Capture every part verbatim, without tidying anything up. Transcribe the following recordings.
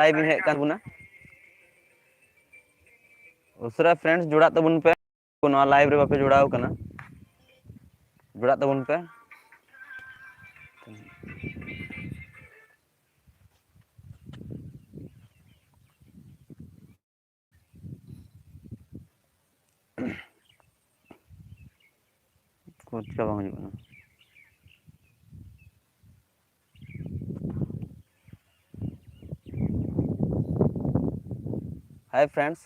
Live ᱤᱧ ᱦᱮᱡ ᱠᱟᱱ ᱵᱚᱱᱟ᱾ ᱩᱥᱟᱹᱨᱟ friends ᱡᱚᱲᱟᱜ ᱛᱟᱵᱚᱱ ᱯᱮ᱾ ᱱᱚᱣᱟ ᱞᱟᱭᱤᱵᱷ ᱨᱮ ᱵᱟᱯᱮ ᱡᱚᱲᱟᱣ ᱠᱟᱱᱟ, ᱡᱚᱲᱟᱜ ᱛᱟᱵᱚᱱ ᱯᱮ᱾ ᱠᱷᱚᱨᱪᱟ ᱵᱟᱝ ᱦᱤᱡᱩᱜ ᱠᱟᱱᱟ᱾ Hi friends,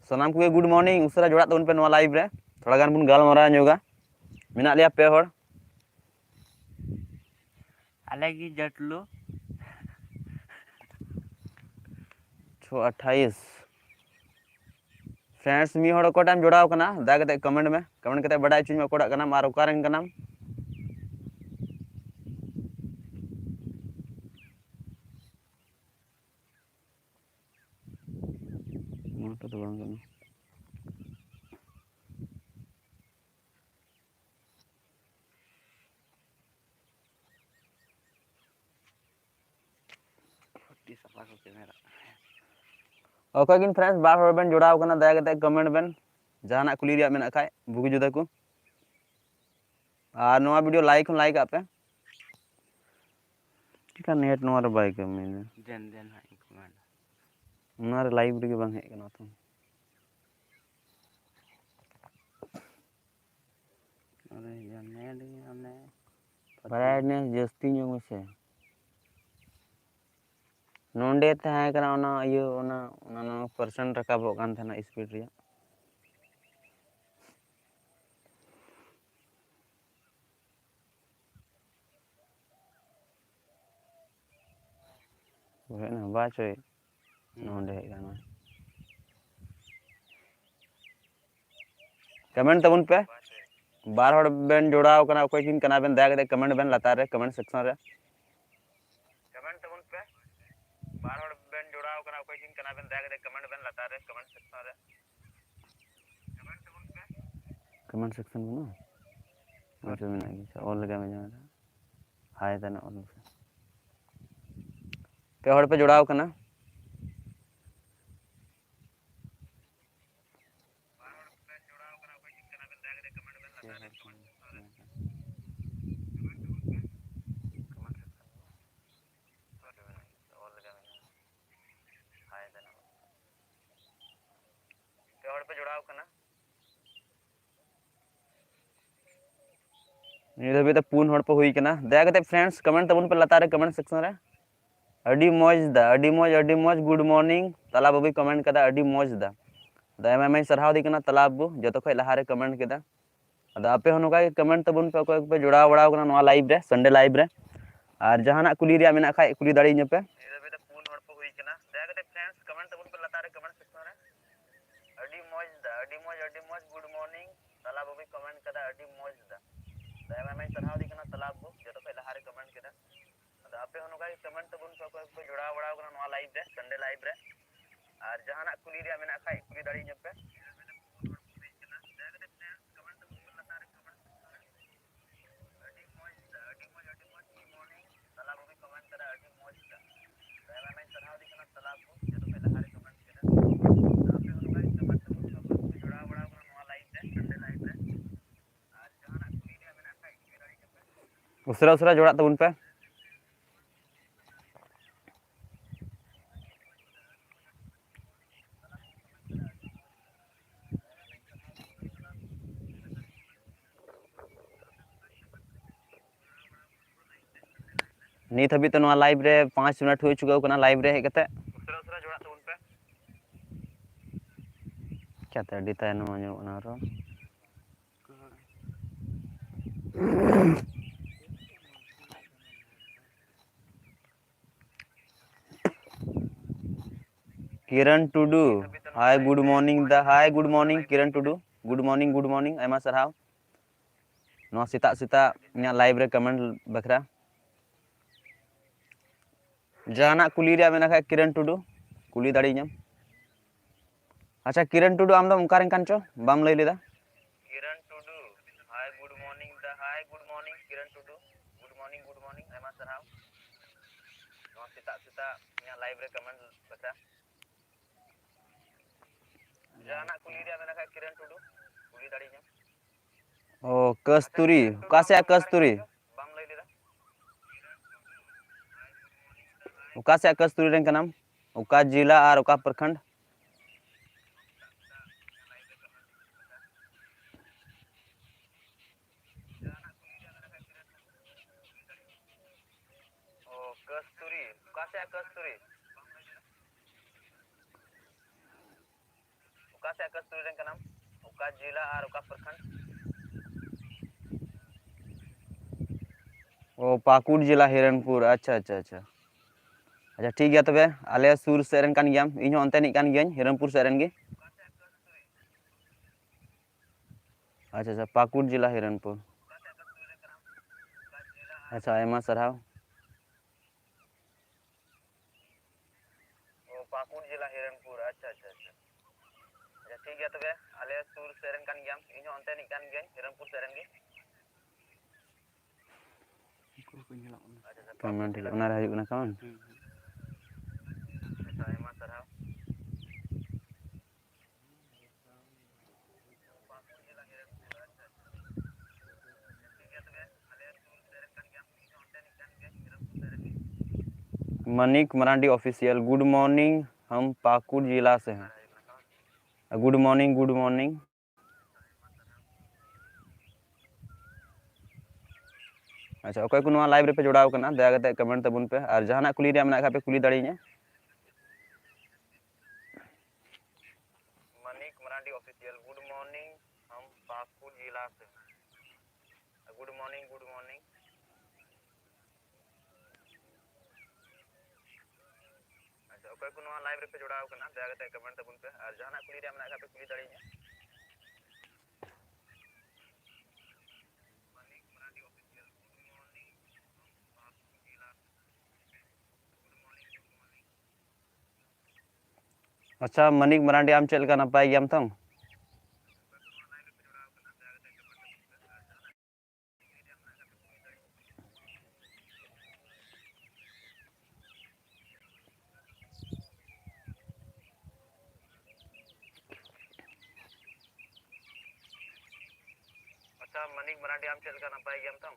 ᱥᱟᱱᱟᱢ ᱠᱚᱜᱮ good morning᱾ ᱩᱥᱟᱹᱨᱟ ᱡᱚᱲᱟᱜ ᱛᱟᱵᱚᱱ ᱯᱮ ᱱᱚᱣᱟ ᱞᱟᱭᱤᱵᱷ ᱨᱮ, ᱛᱷᱚᱲᱟ ᱜᱟᱱ ᱵᱚᱱ ᱜᱟᱞᱢᱟᱨᱟᱣ ᱧᱚᱜᱟ᱾ ᱢᱮᱱᱟᱜ ᱞᱮᱭᱟ ᱯᱮ ᱦᱚᱲ᱾ ᱟᱞᱮ ᱜᱮ ᱡᱟᱹᱴᱞᱩ᱾ ᱪᱷᱚ ᱟᱴᱷᱟᱭᱤᱥ᱾ Friends, ᱢᱤᱫ ᱦᱚᱲ ᱚᱠᱚᱭᱴᱟᱜ ᱮᱢ ᱡᱚᱲᱟᱣ ᱠᱟᱱᱟ, ᱫᱟᱭᱟ ᱠᱟᱛᱮ comment ᱢᱮ, comment ᱠᱟᱛᱮ ᱵᱟᱰᱟᱭ ᱦᱚᱪᱚᱧ ᱢᱮ ᱚᱠᱚᱭᱴᱟᱜ ᱠᱟᱱᱟᱢ ᱟᱨ ᱚᱠᱟ ᱨᱮᱱ ᱠᱟᱱᱟᱢ᱾ ᱱᱚᱣᱟ ᱠᱚᱫᱚ ᱵᱟᱝ ᱠᱟᱱᱟ᱾ ᱚᱠᱚᱭ ᱠᱤᱱ friends ᱵᱟᱨ ᱦᱚᱲ ᱵᱮᱱ ᱡᱚᱲᱟᱣ ᱠᱟᱱᱟ, ᱫᱟᱭᱟ ᱠᱟᱛᱮ comment ᱵᱮᱱ, ᱡᱟᱦᱟᱱᱟᱜ ᱠᱩᱞᱤ ᱨᱮᱭᱟᱜ ᱢᱮᱱᱟᱜ ᱠᱷᱟᱡ ᱵᱩᱜᱤ ᱡᱩᱫᱟᱹ ᱠᱚ᱾ ᱟᱨ ᱱᱚᱣᱟ video like ᱦᱚᱸ like ᱟᱜ ᱯᱮ᱾ ᱪᱮᱠᱟ net ᱱᱚᱣᱟ ᱨᱮ ᱵᱟᱭ ᱠᱟᱹᱢᱤᱭᱮᱫᱟ? ᱫᱮᱱ ᱫᱮᱱ ᱦᱟᱸᱜ ᱤᱧ comment᱾ ᱚᱱᱟ ᱨᱮ live ᱨᱮᱜᱮ ᱵᱟᱝ ᱦᱮᱡ ᱠᱟᱱᱟ ᱛᱚ᱾ ᱟᱨᱮ ᱡᱟᱱᱮ ᱟᱹᱰᱤ ᱚᱱᱮ brightness ᱡᱟᱹᱥᱛᱤ ᱧᱚᱜ ᱢᱮᱥᱮ᱾ ᱱᱚᱰᱮ ᱛᱟᱦᱮᱸ ᱠᱟᱱᱟ ᱚᱱᱟ ᱤᱭᱟᱹ, ᱚᱱᱟ, ᱚᱱᱟ, ᱱᱚᱣᱟ percent ᱨᱟᱠᱟᱵᱚᱜ ᱠᱟᱱ ᱛᱟᱦᱮᱱᱟ speed ᱨᱮᱭᱟᱜ᱾ ᱦᱮᱡ ᱮᱱᱟ, ᱵᱟᱪᱚᱭ᱾ ᱦᱩᱸ᱾ ᱱᱚᱰᱮ ᱦᱮᱡ ᱟᱠᱟᱱᱟ᱾ Comment ᱛᱟᱵᱚᱱ ᱯᱮ᱾ ᱵᱟᱨ ᱦᱚᱲ ᱵᱮᱱ ᱡᱚᱲᱟᱣ ᱠᱟᱱᱟ, ᱚᱠᱚᱭ ᱠᱤᱱ ᱠᱟᱱᱟ ᱵᱮᱱ, ᱫᱟᱭᱟ ᱠᱟᱛᱮ comment ᱵᱮᱱ ᱞᱟᱛᱟᱨ ᱨᱮ, comment section ᱨᱮ᱾ Comment ᱛᱟᱵᱚᱱ ᱯᱮ᱾ ᱵᱟᱨ ᱦᱚᱲ ᱵᱮᱱ ᱡᱚᱲᱟᱣ ᱠᱟᱱᱟ, ᱚᱠᱚᱭ ᱠᱤᱱ ᱠᱟᱱᱟ ᱵᱮᱱ, ᱫᱟᱭᱟ ᱠᱟᱛᱮ comment ᱵᱮᱱ ᱞᱟᱛᱟᱨ ᱨᱮ, comment section ᱨᱮ᱾ Comment section ᱵᱟᱹᱱᱩᱜᱼᱟ? ᱟᱪᱪᱷᱟ, ᱢᱮᱱᱟᱜ ᱜᱮᱭᱟ᱾ ᱟᱪᱪᱷᱟ, ᱚᱞ ᱞᱮᱜᱟᱭ ᱢᱮ ᱡᱟᱦᱟᱸ ᱨᱮ᱾ Hi ᱛᱟᱱᱟ ᱚᱞ ᱢᱮᱥᱮ᱾ ᱯᱮ ᱦᱚᱲ ᱯᱮ ᱡᱚᱲᱟᱣ ᱠᱟᱱᱟ᱾ ᱯᱮ ᱦᱚᱲ ᱯᱮ ᱡᱚᱲᱟᱣ ᱠᱟᱱᱟ᱾ ᱱᱤᱭᱟᱹ ᱫᱷᱟᱹᱵᱤᱡ ᱛᱮ ᱯᱩᱱ ᱦᱚᱲ ᱯᱮ ᱦᱩᱭ ᱠᱟᱱᱟ᱾ ᱫᱟᱭᱟ ᱠᱟᱛᱮ friends comment ᱛᱟᱵᱚᱱ ᱯᱮ ᱞᱟᱛᱟᱨ ᱨᱮ comment section ᱨᱮ᱾ ᱟᱹᱰᱤ ᱢᱚᱡᱽ ᱫᱟ, ᱟᱹᱰᱤ ᱢᱚᱡᱽ, ᱟᱹᱰᱤ ᱢᱚᱡᱽ, good morning᱾ ᱛᱟᱞᱟ ᱵᱟᱹᱵᱩᱭ comment ᱠᱟᱫᱟ, ᱟᱹᱰᱤ ᱢᱚᱡᱽ ᱫᱟ᱾ ᱟᱫᱚ ᱟᱭᱢᱟ ᱟᱭᱢᱟᱧ ᱥᱟᱨᱦᱟᱣ ᱫᱤ ᱠᱟᱱᱟ ᱛᱟᱞᱟ ᱵᱟᱹᱵᱩ, ᱡᱚᱛᱚ ᱠᱷᱚᱡ ᱞᱟᱦᱟᱨᱮ comment ᱠᱮᱫᱟ᱾ ᱟᱫᱚ ᱟᱯᱮ ᱦᱚᱸ ᱱᱚᱝᱠᱟ ᱜᱮ comment ᱛᱟᱵᱚᱱ ᱯᱮ, ᱚᱠᱚᱭ ᱠᱚᱯᱮ ᱡᱚᱲᱟᱣ ᱵᱟᱲᱟᱣ ᱠᱟᱱᱟ ᱱᱚᱣᱟ live ᱨᱮ, Sunday live ᱨᱮ᱾ ᱟᱨ ᱡᱟᱦᱟᱱᱟᱜ ᱠᱩᱞᱤ ᱨᱮᱭᱟᱜ ᱢᱮᱱᱟᱜ ᱠᱷᱟᱡ ᱠᱩᱞᱤ ᱫᱟᱲᱮᱭᱟᱹᱧᱟᱹ ᱯᱮ᱾ ᱱᱤᱭᱟᱹ ᱫᱷᱟᱹᱵᱤᱡ ᱛᱮ ᱯᱩᱱ ᱦᱚᱲ ᱯᱮ ᱦᱩᱭ ᱠᱟᱱᱟ᱾ ᱫᱟᱭᱟ ᱠᱟᱛᱮ friends comment ᱛᱟᱵᱚᱱ ᱯᱮ ᱞᱟᱛᱟᱨ ᱨᱮ comment section ᱨᱮ᱾ ᱟᱹᱰᱤ ᱢᱚᱡᱽ ᱫᱟ, ᱟᱹᱰᱤ ᱢᱚᱡᱽ, ᱟᱹᱰᱤ ᱢᱚᱡᱽ, good morning᱾ ᱛᱟᱞᱟ ᱵᱟᱹᱵᱩᱭ comment ᱠᱟᱫᱟ, ᱟᱹᱰᱤ ᱢᱚᱡᱽ ᱫᱟ᱾ ᱫᱟᱭᱟ ᱟᱭᱢᱟᱧ ᱥᱟᱨᱦᱟᱣ ᱫᱤ ᱠᱟᱱᱟ ᱛᱟᱞᱟ ᱵᱟᱹᱵᱩ, ᱡᱚᱛᱚ ᱠᱷᱚᱡ ᱞᱟᱦᱟᱨᱮ comment ᱠᱮᱫᱟ᱾ ᱟᱫᱚ ᱟᱯᱮ ᱦᱚᱸ ᱱᱚᱝᱠᱟ ᱜᱮ comment ᱛᱟᱵᱚᱱ ᱯᱮ, ᱚᱠᱚᱭ ᱠᱚᱯᱮ ᱡᱚᱲᱟᱣ ᱵᱟᱲᱟᱣ ᱠᱟᱱᱟ ᱱᱚᱣᱟ live ᱨᱮ, Sunday live ᱨᱮ᱾ ᱟᱨ ᱡᱟᱦᱟᱱᱟᱜ ᱠᱩᱞᱤ ᱨᱮᱭᱟᱜ ᱢᱮᱱᱟᱜ ᱠᱷᱟᱡ ᱠᱩᱞᱤ ᱫᱟᱲᱮᱭᱟᱹᱧᱟᱹ ᱯᱮ᱾ ᱟᱹᱰᱤ ᱢᱚᱡᱽ ᱫᱟ, ᱟᱹᱰᱤ ᱢᱚᱡᱽ, ᱟᱹᱰᱤ ᱢᱚᱡᱽ, good morning᱾ ᱛᱟᱞᱟ ᱵᱟᱹᱵᱩᱭ comment ᱠᱟᱫᱟ, ᱟᱹᱰᱤ ᱢᱚᱡᱽ ᱫᱟ᱾ ᱟᱭᱢᱟ ᱟᱭᱢᱟᱧ ᱥᱟᱨᱦᱟᱣ ᱫᱤ ᱠᱟᱱᱟ ᱛᱟᱞᱟ ᱵᱟᱹᱵᱩ, ᱡᱚᱛᱚ ᱠᱷᱚᱡ ᱞᱟᱦᱟᱨᱮ comment ᱠᱮᱫᱟ᱾ ᱟᱯᱮ ᱦᱚᱸ ᱱᱚᱝᱠᱟ ᱜᱮ comment ᱛᱟᱵᱚᱱ ᱯᱮ, ᱚᱠᱚᱭ ᱠᱚᱯᱮ ᱡᱚᱲᱟᱣ ᱵᱟᱲᱟᱣ ᱠᱟᱱᱟ ᱱᱚᱣᱟ live ᱨᱮ, Sunday live ᱨᱮ᱾ ᱟᱨ ᱡᱟᱦᱟᱱᱟᱜ ᱠᱩᱞᱤ ᱨᱮᱭᱟᱜ ᱢᱮᱱᱟᱜ ᱠᱷᱟᱡ ᱠᱩᱞᱤ ᱫᱟᱲᱮᱭᱟᱹᱧᱟᱹ ᱯᱮ᱾ ᱩᱥᱟᱹᱨᱟ ᱩᱥᱟᱹᱨᱟ ᱡᱚᱲᱟᱜ ᱛᱟᱵᱚᱱ ᱯᱮ᱾ ᱱᱤᱛ ᱦᱟᱹᱵᱤᱡ ᱛᱮ ᱱᱚᱣᱟ live ᱨᱮ ᱯᱟᱸᱪ ᱢᱤᱱᱤᱴ ᱦᱩᱭ ᱪᱩᱠᱟᱹᱣ ᱠᱟᱱᱟ, live ᱨᱮ ᱦᱮᱡ ᱠᱟᱛᱮ᱾ ᱩᱥᱟᱹᱨᱟ ᱩᱥᱟᱹᱨᱟ ᱡᱚᱲᱟᱜ ᱛᱟᱵᱚᱱ ᱯᱮ᱾ ᱪᱤᱠᱟᱹᱛᱮ ᱟᱹᱰᱤ ᱛᱟᱭᱱᱚᱢ ᱟᱸᱡᱚᱢᱚᱜ ᱠᱟᱱᱟ ᱟᱨᱚ? ᱠᱤᱨᱟᱱ ᱴᱩᱰᱩ, hi, good morning ᱫᱟ, hi, good morning ᱠᱤᱨᱟᱱ ᱴᱩᱰᱩ, good morning, good morning, ᱟᱭᱢᱟ ᱥᱟᱨᱦᱟᱣ ᱱᱚᱣᱟ ᱥᱮᱛᱟᱜ ᱥᱮᱛᱟᱜ ᱤᱧᱟᱹᱜ live ᱨᱮ comment ᱵᱟᱠᱷᱨᱟ᱾ ᱡᱟᱦᱟᱱᱟᱜ ᱠᱩᱞᱤ ᱨᱮᱭᱟᱜ ᱢᱮᱱᱟᱜ ᱠᱷᱟᱡ ᱠᱤᱨᱟᱱ ᱴᱩᱰᱩ, ᱠᱩᱞᱤ ᱫᱟᱲᱮᱭᱟᱹᱧᱟᱢ᱾ ᱟᱪᱪᱷᱟ, ᱠᱤᱨᱟᱱ ᱴᱩᱰᱩ, ᱟᱢ ᱫᱚᱢ ᱚᱠᱟ ᱨᱮᱱ ᱠᱟᱱ ᱪᱚ? ᱵᱟᱢ ᱞᱟᱹᱭ ᱞᱮᱫᱟ᱾ ᱠᱤᱨᱟᱱ ᱴᱩᱰᱩ, hi, good morning ᱫᱟ, hi, good morning ᱠᱤᱨᱟᱱ ᱴᱩᱰᱩ, good morning, good morning, ᱟᱭᱢᱟ ᱥᱟᱨᱦᱟᱣ᱾ ᱱᱚᱣᱟ ᱥᱮᱛᱟᱜ ᱥᱮᱛᱟᱜ ᱥᱮᱛᱟᱜ ᱤᱧᱟᱹᱜ live ᱨᱮ comment ᱵᱟᱠᱷᱨᱟ᱾ ᱡᱟᱦᱟᱱᱟᱜ ᱠᱩᱞᱤ ᱨᱮᱭᱟᱜ ᱢᱮᱱᱟᱜ ᱠᱷᱟᱡ ᱠᱤᱨᱟᱱ ᱴᱩᱰᱩ, ᱠᱩᱞᱤ ᱫᱟᱲᱮᱭᱟᱹᱧᱟᱹ᱾ ᱚ, ᱠᱟᱹᱥᱛᱩᱨᱤ, ᱚᱠᱟ ᱥᱮᱫ ᱠᱟᱹᱥᱛᱩᱨᱤ? ᱵᱟᱢ ᱞᱟᱹᱭ ᱞᱮᱫᱟ᱾ ᱚᱠᱟ ᱥᱮᱫ ᱠᱟᱹᱥᱛᱩᱨᱤ ᱨᱮᱱ ᱠᱟᱱᱟᱢ? ᱚᱠᱟ ᱡᱮᱞᱟ ᱟᱨ ᱚᱠᱟ ᱯᱨᱚᱠᱷᱚᱸᱰ? ᱚ, ᱠᱟᱹᱥᱛᱩᱨᱤ, ᱚᱠᱟ ᱥᱮᱫ ᱠᱟᱹᱥᱛᱩᱨᱤ ᱨᱮᱱ ᱠᱟᱱᱟᱢ? ᱚᱠᱟ ᱡᱮᱞᱟ ᱟᱨ ᱚᱠᱟ ᱯᱨᱚᱠᱷᱚᱸᱰ? ᱚ, ᱯᱟᱹᱠᱩᱲ ᱡᱮᱞᱟ, ᱦᱤᱨᱚᱱᱯᱩᱨ᱾ ᱟᱪᱪᱷᱟ, ᱟᱪᱪᱷᱟ, ᱟᱪᱪᱷᱟ᱾ ᱟᱪᱪᱷᱟ, ᱴᱷᱤᱠ ᱜᱮᱭᱟ ᱛᱚᱵᱮ, ᱟᱞᱮ ᱥᱩᱨ ᱥᱮᱫ ᱨᱮᱱ ᱠᱟᱱ ᱜᱮᱭᱟᱢ, ᱤᱧ ᱦᱚᱸ ᱚᱱᱛᱮ ᱨᱤᱱᱤᱡ ᱠᱟᱱ ᱜᱤᱭᱟᱹᱧ, ᱦᱤᱨᱚᱱᱯᱩᱨ ᱥᱮᱫ ᱨᱮᱱ ᱜᱮ᱾ ᱟᱪᱪᱷᱟ, ᱟᱪᱪᱷᱟ, ᱯᱟᱹᱠᱩᱲ ᱡᱮᱞᱟ, ᱦᱤᱨᱚᱱᱯᱩᱨ᱾ ᱟᱪᱪᱷᱟ, ᱟᱭᱢᱟ ᱥᱟᱨᱦᱟᱣ᱾ ᱚ, ᱯᱟᱹᱠᱩᱲ ᱡᱮᱞᱟ, ᱦᱤᱨᱚᱱᱯᱩᱨ᱾ ᱟᱪᱪᱷᱟ, ᱟᱪᱪᱷᱟ, ᱟᱪᱪᱷᱟ᱾ ᱟᱪᱪᱷᱟ, ᱴᱷᱤᱠ ᱜᱮᱭᱟ ᱛᱚᱵᱮ, ᱟᱞᱮ ᱥᱩᱨ ᱥᱮᱫ ᱨᱮᱱ ᱠᱟᱱ ᱜᱮᱭᱟᱢ, ᱤᱧ ᱦᱚᱸ ᱚᱱᱛᱮ ᱨᱤᱱᱤᱡ ᱠᱟᱱ ᱜᱤᱭᱟᱹᱧ, ᱦᱤᱨᱚᱱᱯᱩᱨ ᱥᱮᱫ ᱨᱮᱱ ᱜᱮ᱾ ᱩᱱᱠᱩ ᱦᱚᱸᱠᱚ ᱧᱮᱞᱚᱜ ᱠᱟᱱᱟ᱾ ᱟᱪᱪᱷᱟ, ᱟᱪᱪᱷᱟ, ᱯᱟᱹᱠᱩᱲ ᱡᱮᱞᱟ᱾ ᱚᱱᱟ ᱨᱮ ᱦᱤᱡᱩᱜ ᱠᱟᱱᱟ ᱠᱚ ᱵᱟᱝ? ᱦᱩᱸ, ᱦᱩᱸ᱾ ᱟᱪᱪᱷᱟ, ᱟᱭᱢᱟ ᱥᱟᱨᱦᱟᱣ᱾ मनिक मरांडी ऑफिशियल, गुड मॉर्निंग, हम पाकुड़ जिला से हैं। Good morning, good morning. ᱟᱪᱪᱷᱟ, ᱚᱠᱚᱭ ᱠᱚ ᱱᱚᱣᱟ live ᱨᱮᱯᱮ ᱡᱚᱲᱟᱣ ᱠᱟᱱᱟ, ᱫᱟᱭᱟ ᱠᱟᱛᱮ comment ᱛᱟᱵᱚᱱ ᱯᱮ, ᱟᱨ ᱡᱟᱦᱟᱱᱟᱜ ᱠᱩᱞᱤ ᱨᱮᱭᱟᱜ ᱢᱮᱱᱟᱜ ᱠᱷᱟᱡ ᱯᱮ ᱠᱩᱞᱤ ᱫᱟᱲᱮᱭᱟᱹᱧᱟ᱾ मनिक मरांडी ऑफिशियल, गुड मॉर्निंग, हम पाकुड़ जिला से। Good morning, good morning. ᱟᱪᱪᱷᱟ, ᱚᱠᱚᱭ ᱠᱚ ᱱᱚᱣᱟ live ᱨᱮᱯᱮ ᱡᱚᱲᱟᱣ ᱠᱟᱱᱟ, ᱫᱟᱭᱟ ᱠᱟᱛᱮ comment ᱛᱟᱵᱚᱱ ᱯᱮ, ᱟᱨ ᱡᱟᱦᱟᱱᱟᱜ ᱠᱩᱞᱤ ᱨᱮᱭᱟᱜ ᱢᱮᱱᱟᱜ ᱠᱷᱟᱡ ᱯᱮ ᱠᱩᱞᱤ ᱫᱟᱲᱮᱭᱟᱹᱧᱟ᱾ ᱟᱪᱪᱷᱟ, ᱢᱟᱱᱤᱠ ᱢᱟᱨᱟᱱᱰᱤ, ᱟᱢ ᱪᱮᱫ ᱞᱮᱠᱟ, ᱱᱟᱯᱟᱭ ᱜᱮᱭᱟᱢ ᱛᱚ? ᱢᱟᱱᱤᱠ ᱢᱟᱨᱟᱱᱰᱤ, ᱟᱢ ᱪᱮᱫ ᱞᱮᱠᱟ, ᱱᱟᱯᱟᱭ ᱜᱮᱭᱟᱢ ᱛᱚ?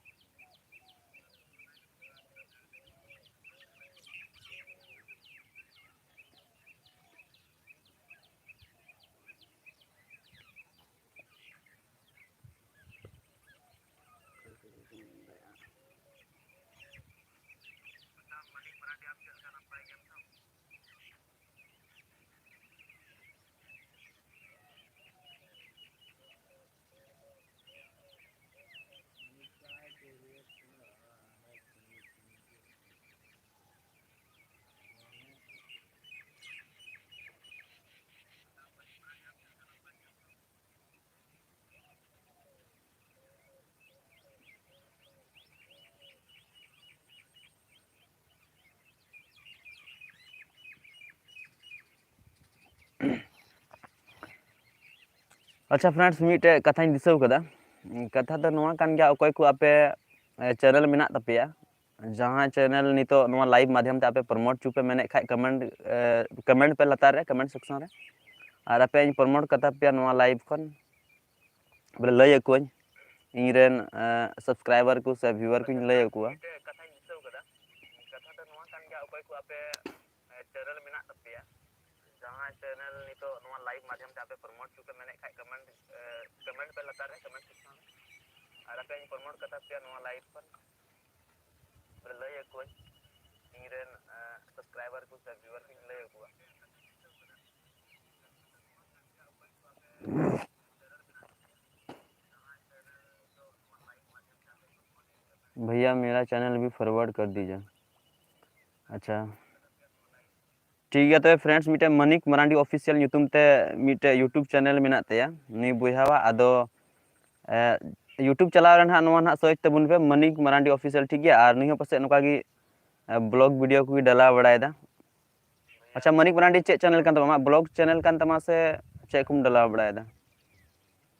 ᱟᱪᱪᱷᱟ friends, ᱢᱤᱫᱴᱮᱡ ᱠᱟᱛᱷᱟᱧ ᱫᱤᱥᱟᱹᱣ ᱠᱟᱫᱟ᱾ ᱠᱟᱛᱷᱟ ᱫᱚ ᱱᱚᱣᱟ ᱠᱟᱱ ᱜᱮᱭᱟ, ᱚᱠᱚᱭ ᱠᱚ ᱟᱯᱮ, ᱮ, channel ᱢᱮᱱᱟᱜ ᱛᱟᱯᱮᱭᱟ, ᱡᱟᱦᱟᱸ channel ᱱᱤᱛᱚᱜ ᱱᱚᱣᱟ live ᱢᱟᱫᱷᱭᱚᱢ ᱛᱮ ᱟᱯᱮ promote ᱦᱚᱪᱚ ᱯᱮ ᱢᱮᱱᱮᱫ ᱠᱷᱟᱡ, comment, ᱮ, comment ᱯᱮ ᱞᱟᱛᱟᱨ ᱨᱮ, comment section ᱨᱮ, ᱟᱨ ᱟᱯᱮᱧ promote ᱠᱟᱛᱟ ᱯᱮᱭᱟ ᱱᱚᱣᱟ live ᱠᱷᱚᱱ᱾ ᱵᱚᱞᱮ, ᱞᱟᱹᱭ ᱟᱠᱚᱣᱟᱹᱧ, ᱤᱧ ᱨᱮᱱ, ᱮ, subscriber ᱠᱚ ᱥᱮ viewer ᱠᱚᱧ ᱞᱟᱹᱭ ᱟᱠᱚᱣᱟ᱾ ᱢᱤᱫᱴᱮᱡ ᱠᱟᱛᱷᱟᱧ ᱫᱤᱥᱟᱹᱣ ᱠᱟᱫᱟ, ᱠᱟᱛᱷᱟ ᱫᱚ ᱱᱚᱣᱟ ᱠᱟᱱ ᱜᱮᱭᱟ, ᱚᱠᱚᱭ ᱠᱚ ᱟᱯᱮ, ᱮ, channel ᱢᱮᱱᱟᱜ ᱛᱟᱯᱮᱭᱟ, ᱡᱟᱦᱟᱸ channel ᱱᱤᱛᱚᱜ ᱱᱚᱣᱟ live ᱢᱟᱫᱷᱭᱚᱢ ᱛᱮ ᱟᱯᱮ promote ᱦᱚᱪᱚ ᱯᱮ ᱢᱮᱱᱮᱫ ᱠᱷᱟᱡ, comment, ᱮ, comment ᱯᱮ ᱞᱟᱛᱟᱨ ᱨᱮ, comment section ᱨᱮ, ᱟᱨ ᱟᱯᱮᱧ promote ᱠᱟᱛᱟ ᱯᱮᱭᱟ ᱱᱚᱣᱟ live ᱠᱷᱚᱱ᱾ ᱵᱚᱞᱮ, ᱞᱟᱹᱭ ᱟᱠᱚᱣᱟᱹᱧ, ᱤᱧ ᱨᱮᱱ, ᱮ, subscriber ᱠᱚ ᱥᱮ viewer ᱠᱚᱧ ᱞᱟᱹᱭ ᱟᱠᱚᱣᱟ᱾ भैया, मेरा चैनल भी फॉरवर्ड कर दीजिए। अच्छा, ᱴᱷᱤᱠ ᱜᱮᱭᱟ᱾ ᱛᱚᱵᱮ friends, ᱢᱤᱫᱴᱮᱡ ᱢᱟᱱᱤᱠ ᱢᱟᱨᱟᱱᱰᱤ ᱚᱯᱷᱤᱥᱤᱭᱟᱞ ᱧᱩᱛᱩᱢ ᱛᱮ ᱢᱤᱫᱴᱮᱡ YouTube channel ᱢᱮᱱᱟᱜ ᱛᱟᱭᱟ ᱱᱩᱭ ᱵᱚᱭᱦᱟᱣᱟᱜ᱾ ᱟᱫᱚ, ᱮ, YouTube ᱪᱟᱞᱟᱣ ᱨᱮ ᱱᱟᱦᱟᱜ ᱱᱚᱣᱟ ᱱᱟᱦᱟᱜ search ᱛᱟᱵᱚᱱ ᱯᱮ, ᱢᱟᱱᱤᱠ ᱢᱟᱨᱟᱱᱰᱤ ᱚᱯᱷᱤᱥᱤᱭᱟᱞ, ᱴᱷᱤᱠ ᱜᱮᱭᱟ᱾ ᱟᱨ ᱱᱩᱭ ᱦᱚᱸ ᱯᱟᱥᱮᱡ ᱱᱚᱝᱠᱟ ᱜᱮ, ᱮ, vlog video ᱠᱚᱜᱮ ᱰᱟᱞᱟᱣ ᱵᱟᱲᱟᱭᱮᱫᱟ᱾ ᱟᱪᱪᱷᱟ, ᱢᱟᱱᱤᱠ ᱢᱟᱨᱟᱱᱰᱤ, ᱪᱮᱫ channel ᱠᱟᱱ ᱛᱟᱢᱟ? ᱟᱢᱟᱜ vlog channel ᱠᱟᱱ ᱛᱟᱢᱟ ᱥᱮ ᱪᱮᱫ ᱠᱚᱢ ᱰᱟᱞᱟᱣ ᱵᱟᱲᱟᱭᱮᱫᱟ?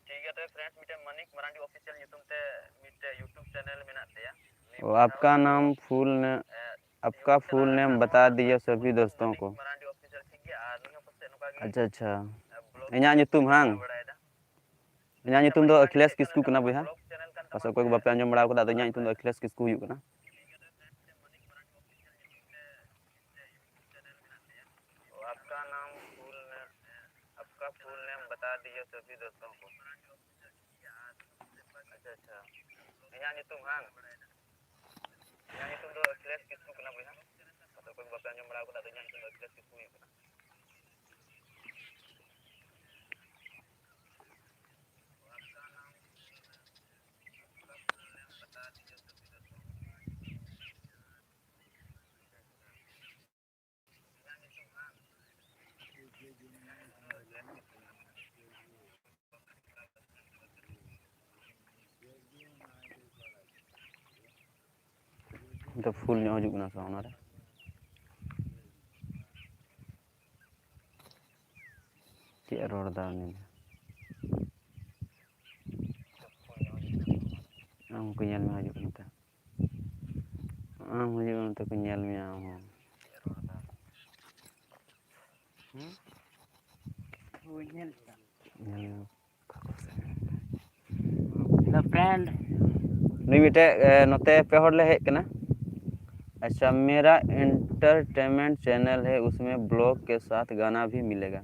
ᱴᱷᱤᱠ ᱜᱮᱭᱟ, ᱛᱚᱵᱮ friends, ᱢᱤᱫᱴᱮᱡ ᱢᱟᱱᱤᱠ ᱢᱟᱨᱟᱱᱰᱤ ᱚᱯᱷᱤᱥᱤᱭᱟᱞ ᱧᱩᱛᱩᱢ ᱛᱮ ᱢᱤᱫᱴᱮᱡ YouTube channel ᱢᱮᱱᱟᱜ ᱛᱟᱭᱟ᱾ ᱩᱱᱤ ᱚ, ᱵᱚᱭᱦᱟ आपका नाम फुल ने, ᱮ, आपका YouTube ᱯᱷᱩᱞ ᱪᱟᱞᱟᱣ ᱱᱮᱢ ᱞᱮᱱᱠᱷᱟᱱ ᱵᱟᱛᱟ ᱱᱚᱣᱟ ᱫᱤᱭᱟ ᱥᱟᱵᱤ ᱢᱟᱱᱤᱠ ᱫᱳᱥᱛᱳ ᱢᱟᱨᱟᱱᱰᱤ ᱠᱚ᱾ ᱚᱯᱷᱤᱥᱤᱭᱟᱞ, ᱴᱷᱤᱠ ᱜᱮᱭᱟ, ᱟᱨ ᱱᱩᱭ ᱦᱚᱸ ᱯᱟᱥᱮᱡ ᱱᱚᱝᱠᱟ ᱜᱮ, ᱟᱪᱪᱷᱟ, ᱟᱪᱪᱷᱟ᱾ ᱮ, vlog ᱤᱧᱟᱹᱜ ᱧᱩᱛᱩᱢ ᱵᱟᱲᱟᱭ ᱵᱟᱲᱟᱭᱮᱫᱟ᱾ ᱤᱧᱟᱹᱜ ᱧᱩᱛᱩᱢ ᱫᱚ ᱟᱠᱷᱤᱞᱮᱥ ᱠᱤᱥᱠᱩ ᱠᱟᱱᱟ ᱵᱚᱭᱦᱟ᱾ ᱯᱟᱥᱮᱡ ᱚᱠᱚᱭ ᱠᱚ ᱵᱟᱯᱮ ᱟᱸᱡᱚᱢ ᱵᱟᱲᱟ ᱟᱠᱟᱫᱟ, ᱟᱫᱚ ᱤᱧᱟᱹᱜ ᱧᱩᱛᱩᱢ ᱫᱚ ᱟᱠᱷᱤᱞᱮᱥ ᱠᱤᱥᱠᱩ ᱦᱩᱭᱩᱜ ᱠᱟᱱᱟ᱾ आपका नाम फुल नेम, आपका फुल नेम बता दीजिए सभी दोस्तों को। ᱟᱪᱪᱷᱟ, ᱟᱪᱪᱷᱟ, ᱤᱧᱟᱹᱜ ᱧᱩᱛᱩᱢ ᱦᱟᱝ, ᱤᱧᱟᱹᱜ ᱧᱩᱛᱩᱢ ᱫᱚ ᱟᱠᱷᱤᱞᱮᱥ ᱠᱤᱥᱠᱩ ᱠᱟᱱᱟ ᱵᱚᱭᱦᱟ᱾ ᱟᱫᱚ ᱚᱠᱚᱭ ᱠᱚ ᱵᱟᱯᱮ ᱟᱸᱡᱚᱢ ᱵᱟᱲᱟ ᱟᱠᱟᱫᱟ, ᱟᱫᱚ ᱤᱧᱟᱹᱜ ᱧᱩᱛᱩᱢ ᱫᱚ ᱟᱠᱷᱤᱞᱮᱥ ᱠᱤᱥᱠᱩ ᱦᱩᱭᱩᱜ ᱠᱟᱱᱟ᱾ ᱱᱤᱛᱚᱜ ᱯᱷᱩᱞ ᱧᱚᱜ ᱦᱤᱡᱩᱜ ᱠᱟᱱᱟ ᱥᱮ ᱚᱱᱟᱨᱮ? ᱪᱮᱫ ᱮ ᱨᱚᱲ ᱮᱫᱟ ᱩᱱᱤ ᱫᱚ? ᱟᱢ ᱠᱚ ᱧᱮᱞ ᱢᱮ, ᱦᱤᱡᱩᱜ ᱠᱟᱱᱟ ᱛᱚ᱾ ᱟᱢ ᱦᱤᱡᱩᱜ ᱢᱮ, ᱱᱚᱛᱮ ᱠᱚ ᱧᱮᱞ ᱢᱮᱭᱟ ᱟᱢ ᱦᱚᱸ᱾ ᱦᱩᱸ? ᱦᱳᱭ, ᱧᱮᱞ ᱠᱮᱫᱟ᱾ ᱧᱮᱞ ᱢᱮ᱾ The friend. ᱱᱩᱭ ᱢᱤᱫᱴᱮᱡ, ᱮ, ᱱᱚᱛᱮ ᱯᱮ ᱦᱚᱲ ᱞᱮ ᱦᱮᱡ ᱠᱟᱱᱟ᱾ अच्छा, मेरा एंटरटेनमेंट चैनल है, उसमें ब्लॉग के साथ गाना भी मिलेगा।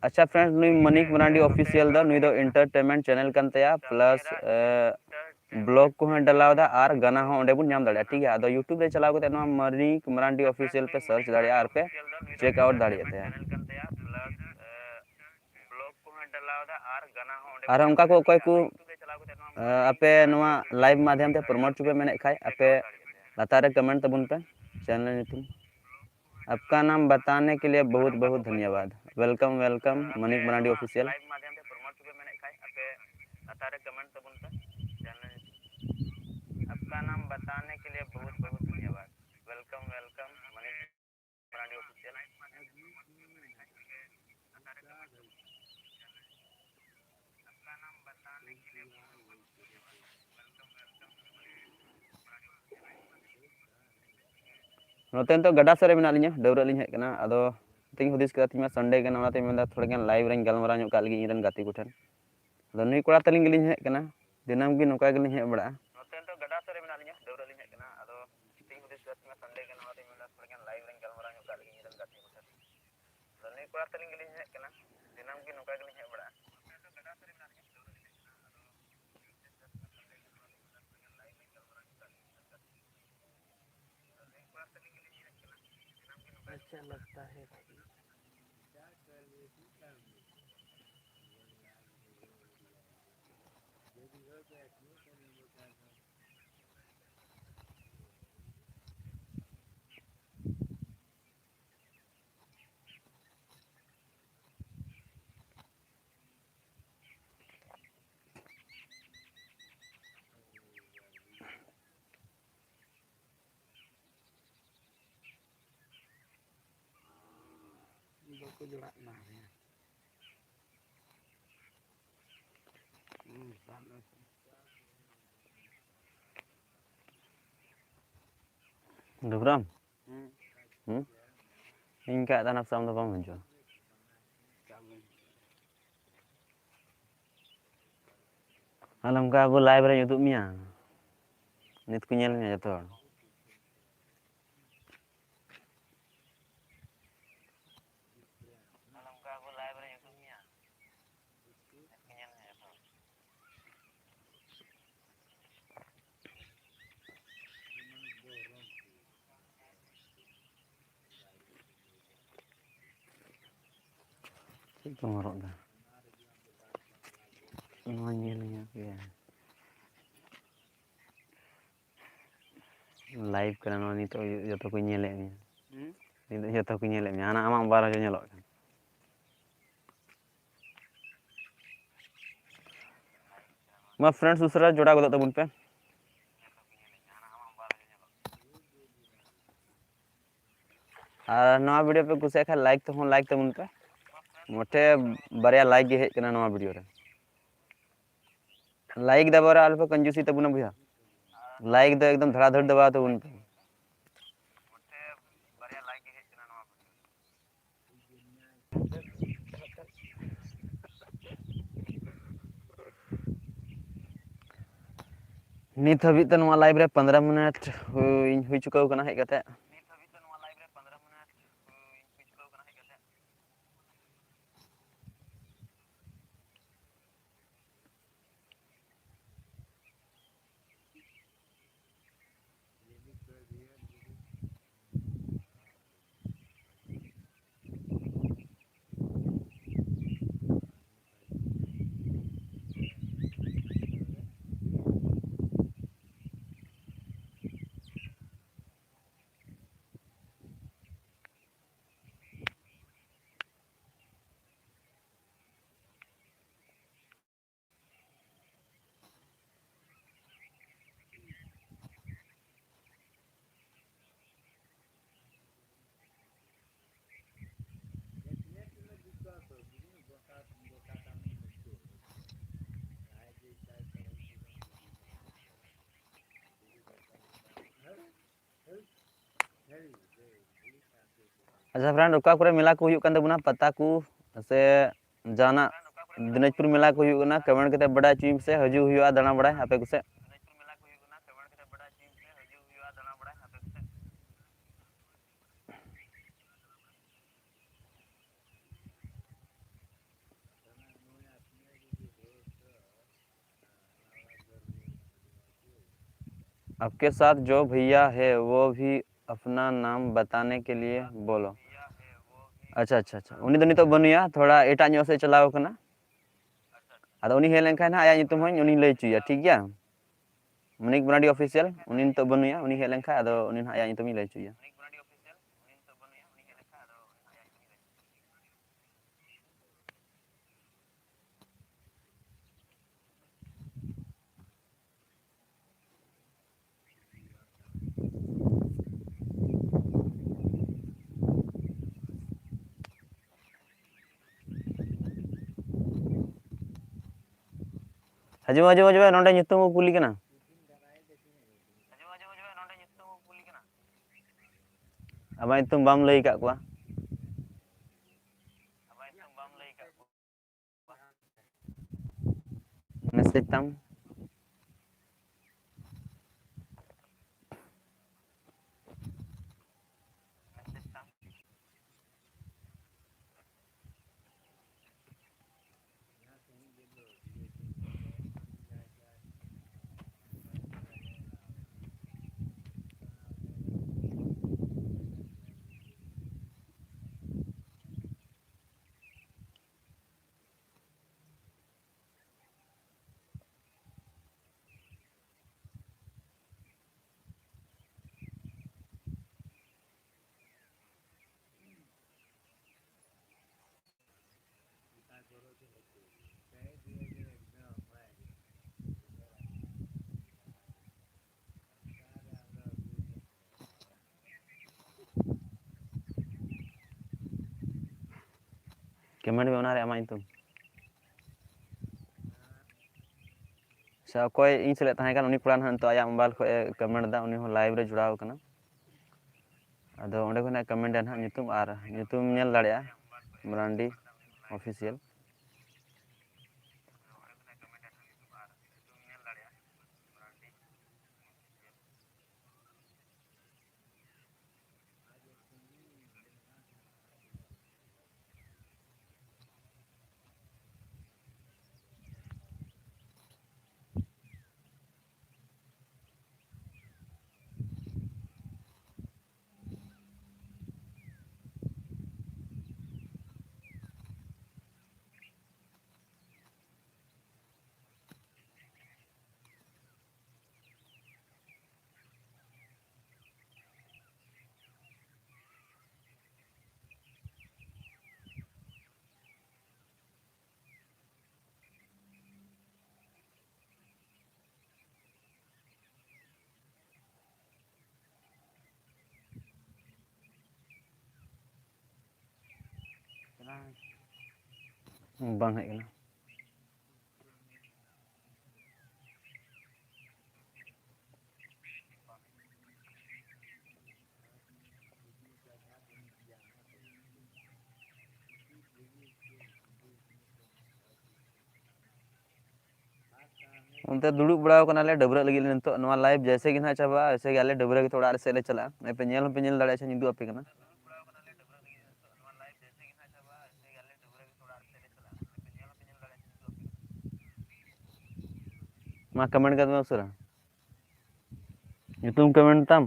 अच्छा friends, ᱱᱩᱭ ᱢᱟᱱᱤᱠ ᱢᱟᱨᱟᱱᱰᱤ ᱚᱯᱷᱤᱥᱤᱭᱟᱞ ᱫᱚ, ᱱᱩᱭ ᱫᱚ ᱮᱱᱴᱟᱨᱴᱮᱱᱢᱮᱱᱴ ᱪᱮᱱᱮᱞ ᱠᱟᱱ ᱛᱟᱭᱟ, ᱯᱞᱟᱥ, ᱮ, ᱵᱞᱚᱜ ᱠᱚᱦᱚᱸᱭ ᱰᱟᱞᱟᱣ ᱮᱫᱟ ᱟᱨ ᱜᱟᱱᱟ ᱦᱚᱸ ᱚᱸᱰᱮ ᱵᱚᱱ ᱧᱟᱢ ᱫᱟᱲᱮᱭᱟᱜᱼᱟ, ᱴᱷᱤᱠ ᱜᱮᱭᱟ᱾ ᱟᱫᱚ YouTube ᱨᱮ ᱪᱟᱞᱟᱣ ᱠᱟᱛᱮ ᱱᱚᱣᱟ ᱢᱟᱱᱤᱠ ᱢᱟᱨᱟᱱᱰᱤ ᱚᱯᱷᱤᱥᱤᱭᱟᱞ ᱯᱮ ᱥᱟᱨᱪ ᱫᱟᱲᱮᱭᱟᱜᱼᱟ ᱟᱨ ᱯᱮ ᱪᱮᱠ ᱟᱣᱩᱴ ᱫᱟᱲᱮᱭᱟᱜ ᱛᱟᱭᱟ᱾ ᱟᱨ ᱚᱱᱠᱟ ᱠᱚ ᱚᱠᱚᱭ ᱠᱚ, ᱮ, ᱟᱯᱮ ᱱᱚᱣᱟ ᱞᱟᱭᱤᱵᱷ ᱢᱟᱫᱷᱭᱚᱢ ᱛᱮ ᱯᱨᱚᱢᱳᱴ ᱦᱚᱪᱚ ᱯᱮ ᱢᱮᱱᱮᱫ ᱠᱷᱟᱡ, ᱟᱯᱮ ᱞᱟᱛᱟᱨ ᱨᱮ ᱠᱚᱢᱮᱱᱴ ᱛᱟᱵᱚᱱ ᱯᱮ, ᱪᱮᱱᱮᱞ ᱧᱩᱛᱩᱢ᱾ आपका नाम बताने के लिए बहुत बहुत धन्यवाद। Welcome, welcome, Manik Marandi official. आपका नाम बताने के लिए बहुत बहुत धन्यवाद। Welcome, welcome, Manish Marandi official. ᱱᱚᱛᱮ ᱱᱤᱛᱚᱜ ᱜᱟᱰᱟ ᱥᱮᱫ ᱨᱮ ᱢᱮᱱᱟᱜ ᱞᱤᱧᱟ, ᱰᱟᱹᱵᱽᱨᱟᱹᱜ ᱞᱤᱧ ᱦᱮᱡ ᱠᱟᱱᱟ᱾ ᱟᱫᱚ ᱛᱮᱦᱮᱧ ᱦᱩᱫᱤᱥ ᱠᱮᱫᱟ, ᱛᱮᱦᱮᱧ ᱢᱟ ᱥᱟᱱᱰᱮ ᱠᱟᱱᱟ, ᱚᱱᱟᱛᱮᱧ ᱢᱮᱱᱫᱟ ᱛᱷᱚᱲᱟ ᱜᱟᱱ ᱞᱟᱭᱤᱵᱷ ᱨᱮᱧ ᱜᱟᱞᱢᱟᱨᱟᱣ ᱧᱚᱜ ᱠᱟᱜ ᱞᱮᱜᱮ ᱤᱧ ᱨᱮᱱ ᱜᱟᱛᱮ ᱠᱚ ᱴᱷᱮᱱ᱾ ᱟᱫᱚ ᱱᱩᱭ ᱠᱚᱲᱟ ᱛᱟᱹᱞᱤᱧ ᱜᱮᱞᱤᱧ ᱦᱮᱡ ᱠᱟᱱᱟ, ᱫᱤᱱᱟᱹᱢ ᱜᱮ ᱱᱚᱝᱠᱟ ᱜᱮᱞᱤᱧ ᱦᱮᱡ ᱵᱟᱲᱟᱜᱼᱟ᱾ ᱱᱚᱛᱮ ᱱᱤᱛᱚᱜ ᱜᱟᱰᱟ ᱥᱮᱫ ᱨᱮ ᱢᱮᱱᱟᱜ ᱞᱤᱧᱟ, ᱰᱟᱹᱵᱽᱨᱟᱹᱜ ᱞᱤᱧ ᱦᱮᱡ ᱠᱟᱱᱟ᱾ ᱟᱫᱚ ᱛᱮᱦᱮᱧ ᱦᱩᱫᱤᱥ ᱠᱟᱜ ᱛᱤᱧᱟ, ᱥᱟᱱᱰᱮ ᱠᱟᱱᱟ, ᱚᱱᱟᱛᱮ ᱢᱮᱱᱫᱟ ᱛᱷᱚᱲᱟ ᱜᱟᱱ ᱞᱟᱭᱤᱵᱷ ᱨᱮᱧ ᱜᱟᱞᱢᱟᱨᱟᱣ ᱧᱚᱜ ᱠᱟᱜ ᱞᱮᱜᱮ ᱤᱧ ᱨᱮᱱ ᱜᱟᱛᱮ ᱠᱚ ᱥᱟᱶ᱾ ᱟᱫᱚ ᱱᱩᱭ ᱠᱚᱲᱟ ᱛᱟᱹᱞᱤᱧ ᱜᱮᱞᱤᱧ ᱦᱮᱡ ᱠᱟᱱᱟ, ᱫᱤᱱᱟᱹᱢ ᱜᱮ ᱱᱚᱝᱠᱟ ᱜᱮᱞᱤᱧ ᱦᱮᱡ ᱵᱟᱲᱟᱜᱼᱟ᱾ अच्छा लगता है। ᱵᱟᱠᱚ ᱡᱚᱲᱟᱜ ᱠᱟᱱᱟ᱾ ᱰᱩᱵᱨᱟᱢ? ᱦᱩᱸ᱾ ᱦᱩᱸ? ᱤᱧ ᱠᱟᱜ ᱛᱟᱦᱮᱱᱟ ᱥᱮ ᱟᱢ ᱫᱚ ᱵᱟᱢ ᱦᱤᱡᱩᱜᱼᱟ? ᱟᱞᱮ ᱚᱱᱠᱟ ᱟᱵᱚ ᱞᱟᱭᱤᱵᱷ ᱨᱮᱧ ᱩᱫᱩᱜ ᱢᱮᱭᱟ, ᱱᱤᱛ ᱠᱚ ᱧᱮᱞ ᱢᱮᱭᱟ ᱡᱚᱛᱚ ᱦᱚᱲ᱾ ᱟᱞᱮ ᱚᱱᱠᱟ ᱟᱵᱚ ᱞᱟᱭᱤᱵᱷ ᱨᱮᱧ ᱩᱫᱩᱜ ᱢᱮᱭᱟ, ᱱᱤᱛ ᱠᱚ ᱧᱮᱞ ᱢᱮᱭᱟ ᱡᱚᱛᱚ ᱦᱚᱲ᱾ ᱪᱮᱫ ᱠᱚᱢ ᱦᱚᱨᱚᱜ ᱫᱟ? ᱱᱚᱣᱟ ᱧᱮᱞ ᱧᱚᱜ ᱜᱮᱭᱟ᱾ ᱞᱟᱭᱤᱵᱷ ᱠᱟᱱᱟ ᱱᱚᱣᱟ, ᱱᱤᱛᱚᱜ ᱡᱚᱛᱚ ᱠᱚ ᱧᱮᱞᱮᱫ ᱢᱮᱭᱟ᱾ ᱦᱩᱸ? ᱱᱤᱛᱚᱜ ᱡᱚᱛᱚ ᱠᱚ ᱧᱮᱞᱮᱫ ᱢᱮᱭᱟ, ᱦᱟᱱᱟ ᱟᱢᱟᱜ ᱢᱳᱵᱟᱭᱤᱞ ᱨᱮ ᱧᱮᱞᱚᱜ ᱠᱟᱱᱟ᱾ ᱢᱟ friends ᱩᱥᱟᱹᱨᱟ ᱡᱚᱲᱟᱣ ᱜᱚᱫᱚᱜ ᱛᱟᱵᱚᱱ ᱯᱮ᱾ ᱟᱨ ᱱᱚᱣᱟ video ᱯᱮ ᱠᱩᱥᱤᱭᱟᱜ ᱠᱷᱟᱱ like ᱛᱮᱦᱚᱸ like ᱛᱟᱵᱚᱱ ᱯᱮ᱾ ᱢᱚᱴᱷᱮ ᱵᱟᱨᱭᱟ like ᱜᱮ ᱦᱮᱡ ᱠᱟᱱᱟ ᱱᱚᱣᱟ video ᱨᱮ᱾ Like ᱫᱟᱵᱟᱣ ᱨᱮ ᱟᱞᱚᱯᱮ ᱠᱚᱧᱡᱩᱥᱤ ᱛᱟᱵᱚᱱᱟ ᱵᱚᱭᱦᱟ᱾ Like ᱫᱚ ᱮᱠᱫᱚᱢ ᱫᱷᱟᱲᱟᱫᱷᱩᱲ ᱫᱟᱵᱟᱣ ᱛᱟᱵᱚᱱ ᱯᱮ᱾ ᱱᱤᱛ ᱦᱟᱹᱵᱤᱡ ᱛᱮ ᱱᱚᱣᱟ live ᱨᱮ ᱯᱚᱱᱫᱽᱨᱚ ᱢᱤᱱᱤᱴ ᱦᱩᱭ, ᱦᱩᱭ ᱪᱩᱠᱟᱹᱣ ᱠᱟᱱᱟ ᱦᱮᱡ ᱠᱟᱛᱮ᱾ ᱟᱪᱪᱷᱟ friend, ᱚᱠᱟ ᱠᱚᱨᱮ ᱢᱮᱞᱟ ᱠᱚ ᱦᱩᱭᱩᱜ ᱠᱟᱱ ᱛᱟᱵᱚᱱᱟ, ᱯᱟᱛᱟ ᱠᱚ ᱥᱮ ᱡᱟᱦᱟᱱᱟᱜ ᱫᱤᱱᱟᱡᱽᱯᱩᱨ ᱢᱮᱞᱟ ᱠᱚ ᱦᱩᱭᱩᱜ ᱠᱟᱱᱟ, comment ᱠᱟᱛᱮ ᱵᱟᱰᱟᱭ ᱦᱚᱪᱚᱧ ᱢᱮᱥᱮ᱾ ᱦᱤᱡᱩᱜ ᱦᱩᱭᱩᱜᱼᱟ ᱫᱟᱬᱟ ᱵᱟᱲᱟᱭ ᱟᱯᱮ ᱠᱚᱥᱮᱫ᱾ आपके साथ जो भैया है वो भी अपना नाम बताने के लिए बोलो। ᱟᱪᱪᱷᱟ ᱟᱪᱪᱷᱟ ᱟᱪᱪᱷᱟ, ᱩᱱᱤ ᱫᱚ ᱱᱤᱛᱚᱜ ᱵᱟᱹᱱᱩᱭᱟ, ᱛᱷᱚᱲᱟ ᱮᱴᱟᱜ ᱧᱚᱜ ᱥᱮᱫ ᱪᱟᱞᱟᱣ ᱠᱟᱱᱟ᱾ ᱟᱫᱚ ᱩᱱᱤ ᱦᱮᱡ ᱞᱮᱱᱠᱷᱟᱱ ᱦᱟᱸᱜ ᱟᱭᱟᱜ ᱧᱩᱛᱩᱢ ᱦᱚᱸᱧ ᱩᱱᱤᱧ ᱞᱟᱹᱭ ᱦᱚᱪᱚᱭᱟ, ᱴᱷᱤᱠ ᱜᱮᱭᱟ? ᱢᱟᱱᱤᱠ ᱢᱟᱨᱟᱱᱰᱤ official, ᱩᱱᱤ ᱱᱤᱛᱚᱜ ᱵᱟᱹᱱᱩᱭᱟ, ᱩᱱᱤ ᱦᱮᱡ ᱞᱮᱱᱠᱷᱟᱱ ᱟᱫᱚ ᱩᱱᱤ ᱦᱟᱸᱜ ᱟᱭᱟᱜ ᱧᱩᱛᱩᱢ ᱤᱧ ᱞᱟᱹᱭ ᱦᱚᱪᱚᱭᱟ᱾ ᱦᱤᱡᱩᱜ ᱢᱮ, ᱦᱤᱡᱩᱜ ᱢᱮ, ᱦᱤᱡᱩᱜ ᱢᱮ, ᱱᱚᱰᱮ ᱧᱩᱛᱩᱢ ᱠᱚ ᱠᱩᱞᱤ ᱠᱟᱱᱟ᱾ ᱟᱢᱟᱜ ᱧᱩᱛᱩᱢ ᱵᱟᱢ ᱞᱟᱹᱭ ᱟᱠᱟᱫ ᱠᱚᱣᱟ᱾ Message ᱛᱟᱢ᱾ ᱠᱚᱢᱮᱱᱴ ᱢᱮ ᱚᱱᱟᱨᱮ ᱟᱢᱟᱜ ᱧᱩᱛᱩᱢ᱾ ᱥᱮ ᱚᱠᱚᱭ ᱤᱧ ᱥᱮᱞᱮᱫ ᱛᱟᱦᱮᱸ ᱠᱟᱱ, ᱩᱱᱤ ᱠᱚᱲᱟ ᱱᱟᱦᱟᱜ ᱱᱤᱛᱚᱜ ᱟᱭᱟᱜ ᱢᱳᱵᱟᱭᱤᱞ ᱠᱷᱚᱱ ᱮ ᱠᱚᱢᱮᱱᱴ ᱮᱫᱟ, ᱩᱱᱤ ᱦᱚᱸ ᱞᱟᱭᱤᱵᱷ ᱨᱮ ᱡᱚᱲᱟᱣ ᱟᱠᱟᱱᱟ᱾ ᱟᱫᱚ ᱚᱸᱰᱮ ᱠᱷᱚᱱᱟᱜ ᱠᱚᱢᱮᱱᱴ ᱱᱟᱦᱟᱜ ᱧᱩᱛᱩᱢ, ᱟᱨ ᱧᱩᱛᱩᱢ ᱧᱮᱞ ᱫᱟᱲᱮᱭᱟᱜᱼᱟ ᱢᱟᱨᱟᱱᱰᱤ ᱚᱯᱷᱤᱥᱤᱭᱟᱞ᱾ ᱵᱟᱝ ᱦᱮᱡ ᱠᱟᱱᱟ᱾ ᱚᱱᱛᱮ ᱫᱩᱲᱩᱵ ᱵᱟᱲᱟ ᱟᱠᱟᱱᱟᱞᱮ, ᱰᱟᱹᱵᱽᱨᱟᱹᱜ ᱞᱟᱹᱜᱤᱫ ᱞᱮ ᱱᱤᱛᱚᱜ᱾ ᱱᱚᱣᱟ ᱞᱟᱭᱤᱵᱷ ᱡᱮᱭᱥᱮ ᱜᱮ ᱱᱟᱦᱟᱜ ᱪᱟᱵᱟᱜᱼᱟ, ᱚᱭᱥᱮ ᱜᱮ ᱟᱞᱮ ᱰᱟᱹᱵᱽᱨᱟᱹ ᱠᱟᱛᱮ ᱚᱲᱟᱜ ᱥᱮᱫ ᱞᱮ ᱪᱟᱞᱟᱜᱼᱟ᱾ ᱟᱯᱮ ᱧᱮᱞ ᱦᱚᱸᱯᱮ ᱧᱮᱞ ᱫᱟᱲᱮᱭᱟᱜᱼᱟ, ᱥᱮ ᱩᱫᱩᱜ ᱟᱯᱮ ᱠᱟᱱᱟ᱾ ᱢᱟ ᱠᱚᱢᱮᱱᱴ ᱠᱟᱜ ᱢᱮ ᱩᱥᱟᱹᱨᱟ᱾ ᱧᱩᱛᱩᱢ ᱠᱚᱢᱮᱱᱴ ᱛᱟᱢ᱾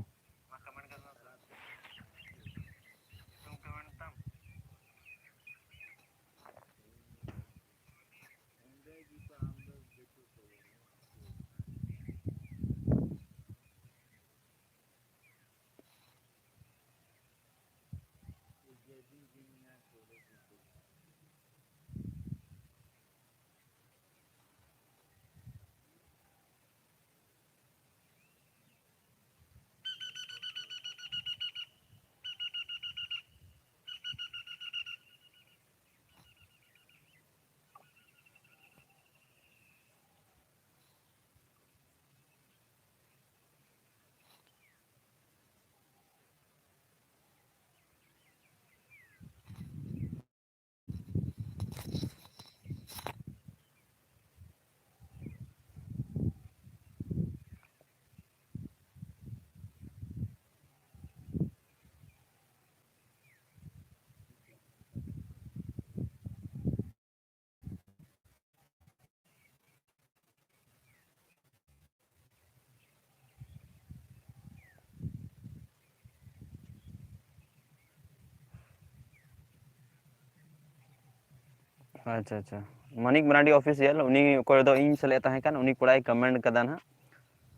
ᱟᱪᱪᱷᱟ, ᱟᱪᱪᱷᱟ᱾ ᱢᱟᱱᱤᱠ ᱢᱟᱨᱟᱱᱰᱤ ᱚᱯᱷᱤᱥᱤᱭᱟᱞ, ᱩᱱᱤ ᱚᱠᱚᱭ ᱫᱚ ᱤᱧ ᱥᱟᱞᱟᱜ ᱮ ᱛᱟᱦᱮᱸ ᱠᱟᱱ, ᱩᱱᱤ ᱠᱚᱲᱟᱭ ᱠᱚᱢᱮᱱᱴ ᱠᱟᱫᱟ ᱱᱟᱦᱟᱜ᱾